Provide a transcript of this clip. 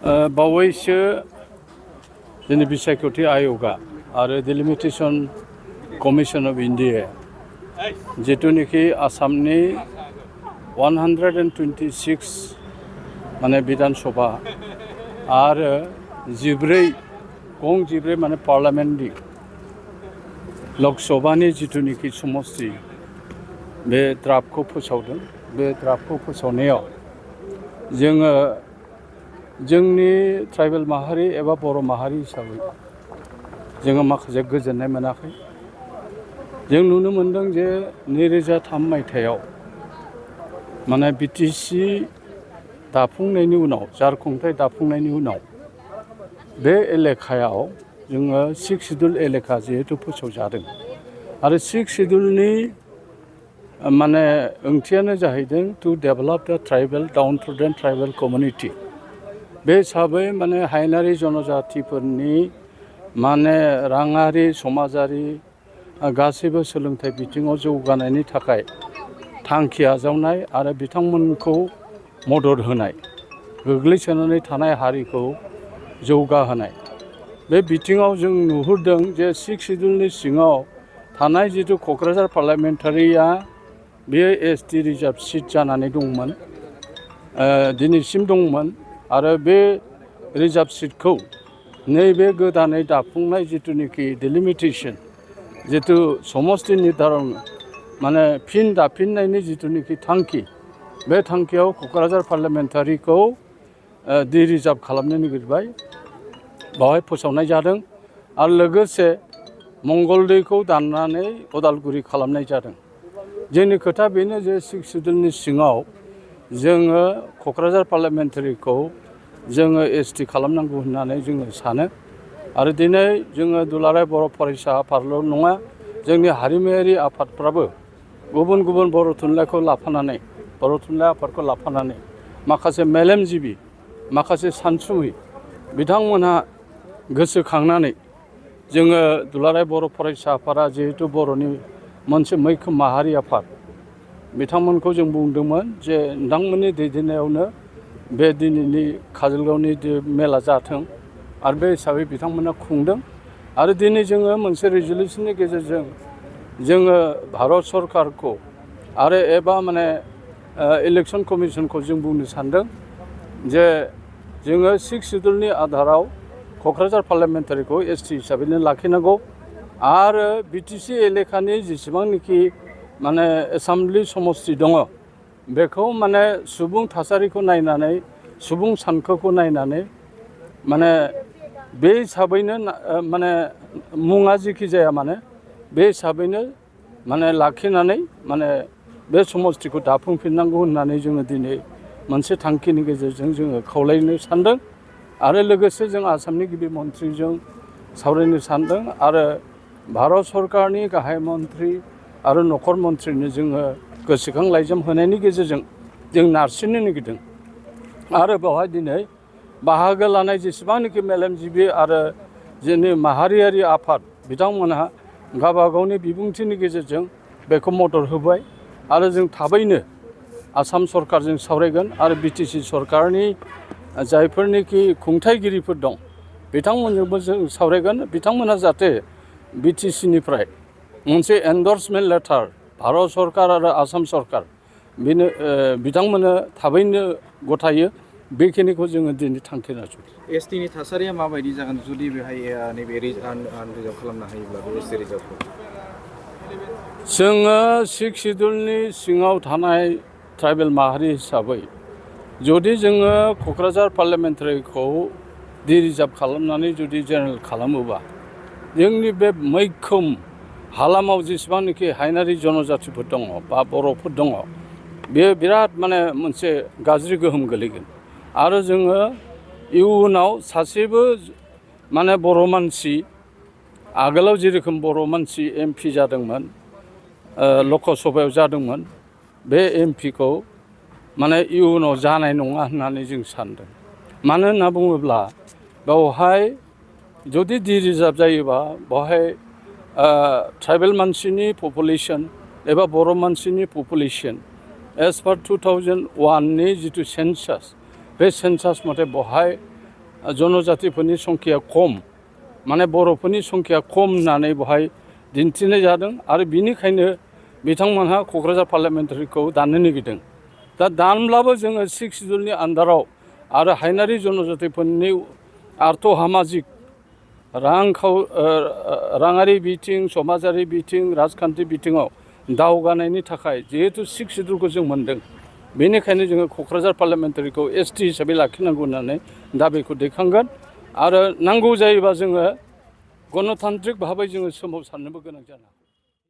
बावैसो जोंनि बिसायख'थि आय'गा आरो डिलिमिटेसन कमिसन अफ इन्डिया जिथुनिखि आसामनि 126 माने बिधान सभा आरो 14 माने पार्लामेन्टनि लकसभानि जिथुनिखि समस्ति बे द्राफ्टखौ फोसावदों। बे द्राफ्टखौ फोसावनायाव जोङो जोंनि ट्राइबेल माहारि एबा बर' माहारि हिसाबै जोङो माखासे गोजोननाय मोनाखै। जों नुनो मोनदों जे 2003 मायथाइयाव माने बिटिसि दाफुंनायनि उनाव झारखुंथाय दाफुंनायनि उनाव बे एलेकायाव जोङो 6 सिडुल एलेका जिहेतु फोसावजादों आरो 6 सिडुलनि माने ओंथियानो जाहैदों टु डेभेलप द ट्राइबेल डाउन टु द ट्राइबेल कमिउनिटि। बे हिसाबै माने हायेनारि जनजातिफोरनि माने राङारि समाजारि गासैबो सोलोंथाइ बिथिङाव जौगानायनि थाखाय थांखि आजावनाय आरो बिथांमोनखौ मदद होनाय, गोग्लैसोनानै थानाय हारिखौ जौगाहोनाय। बे बिथिङाव जों नुहुरदों जे 6 सिडुलनि सिङाव थानाय जिथु क'क्राझार पार्लामेन्टारिया बेयो एसटि रिजार्भ सिट जानानै दंमोन, दिनैसिम दंमोन आरो बे रिजार्भ सिटखौ नैबे गोदानै दाफुंनाय जिथुनिखि डिलिमिटेसन जिथु समस्ति निर्धारन माने फिन दाफिननायनि जिथुनिखि थांखि, बे थांखियाव क'क्राझार पार्लामेन्टारिखौ डि रिजार्भ खालामनो नागिरबाय, बावहाय फोसावनाय जादों आरो लोगोसे मंगलदैखौ दाननानै उदालगुरि खालामनाय जादों। जोंनि खोथा बेनो जे 6 सिडुलनि सिङाव जोङो क'क्राझार पार्लामेन्टारिखौ जोङो एसटि खालामनांगौ होननानै जोङो सानो आरो दिनै जोङो दुलाराय बर' फरायसा आफादल' नङा, जोंनि हारिमुआरि आफादफ्राबो गुबुन गुबुन बर' थुनलाइखौ लाफानानै, बर' थुनलाइ आफादखौ लाफानानै माखासे मेलेमजिबि, माखासे सानसुमै बिथांमोनहा गोसोखांनानै जोङो दुलाराय बर' फरायसा आफादा जिहेतु बर'नि मोनसे मैखोम माहारि आफाद, बिथांमोनखौ जों बुंदोंमोन जे नोंथांमोननि दैदेननायावनो बे दिनैनि काजलगावनि मेला जाथों आरो बे हिसाबै बिथांमोना खुंदों आरो दिनै जोङो मोनसे रेजुलेसननि गेजेरजों जोङो भारत सरकारखौ आरो एबा माने इलेक्सन कमिसनखौ जों बुंनो सानदों जे जोङो 6 सिडुलनि आधाराव क'क्राझार पार्लामेन्टारिखौ एसटि हिसाबैनो लाखिनांगौ आरो बिटिसि एलेकानि जेसेबांनाखि माने एसेमब्लि समस्ति दङ बेखौ माने सुबुं थासारिखौ नायनानै, सुबुं सानखोखौ नायनानै माने बे हिसाबैनो माने मुङा जेखि जाया मानो बे हिसाबैनो माने लाखिनानै माने बे समस्तिखौ दाफुंफिननांगौ होननानै जोङो दिनै मोनसे थांखिनि गेजेरजों जोङो खावलायनो सानदों आरो लोगोसे जों आसामनि गिबि मन्थ्रिजों सावरायनो सानदों आरो भारत सरकारनि गाहाय मन्थ्रि आरो नखर मन्थ्रिनो जोङो गोसोखां लाइजाम होनायनि गेजेरजों जों नारसिननो नागिरदों आरो बेवहाय दिनै बाहागो लानाय जेसेबांनाखि मेलेमजिबि आरो जोंनि माहारियारि आफाद बिथांमोनहा गावबा गावनि बिबुंथिनि गेजेरजों बेखौ मदद होबाय आरो जों थाबैनो आसाम सरकारजों सावरायगोन आरो बिटिसि सरकारनि जायफोरनिखि खुंथायगिरिफोर दं बिथांमोनजोंबो जों सावरायगोन। बिथांमोनहा जाहाथे बिटिसिनिफ्राय मोनसे एन्डर्समेन्ट लेटार भारत सरकार आरो आसाम सरकार बेनो बिथांमोननो थाबैनो गथायो, बेखिनिखौ जोङो दिनै थांखि लादों। एसटिनि थासारिया माबायदि जागोन जुदि बेहाय नैबे रिजार्भ खालामनो हायोब्ला बे एसटि रिजार्भखौ? जोङो 6 सिडुलनि सिङाव थानाय ट्राइबेल माहारि हिसाबै जुदि जोङो क'क्राझार पार्लामेन्टारिखौ डि रिजार्भ खालामनानै जुदि जेनेरेल खालामोबा जोंनि बे मैखोम हालामाव जेसेबांनाखि हायेनारि जनजातिफोर दङ बा बर'फोर दङ बेयो बिराद माने मोनसे गाज्रि गोहोम गोलैगोन आरो जोङो इयुनाव सासेबो माने बर' मानसि आगोलाव जेरोखोम बर' मानसि MP जादोंमोन, लकसभायाव जादोंमोन, बे MPखौ माने इयुनाव जानाय नङा होननानै जों सानदों। मानो होनना बुङोब्ला बेवहाय जुदि डि रिजार्भ जायोबा बेवहाय ट्राइबेल मानसिनि पपुलेसन एबा बर' मानसिनि पपुलेसन एज पार 2001नि जिथु सेन्सास, बे सेन्सास मथे बेवहाय जनजातिफोरनि संख्याया खम माने बर'फोरनि संख्याया खम होननानै बेवहाय दिन्थिनाय जादों आरो बिनिखायनो बिथांमोनहा क'क्राझार पार्लियामेन्टारिखौ दाननो नागिरदों दा दानब्लाबो जोङो 6 सिडिउलनि आन्दाराव आरो हायनारि जनजातिफोरनि आर्थ सामाजिक राङारि बिथिं समाजारि बिथिं राजखान्थि बिथिङाव दावगानायनि थाखाय जिहेतु 6 सिडिउलखौ जों मोन्दों बेनिखायनो जोङो क'क्राझार पार्लियामेन्टारिखौ एसटि हिसाबै लाखिनांगौ होननानै दाबिखौ दैखांगोन आरो नांगौ जायोबा जोङो गणतान्त्रिक भाबै जोङो सोमावसारनोबो गोनां जानो हागौ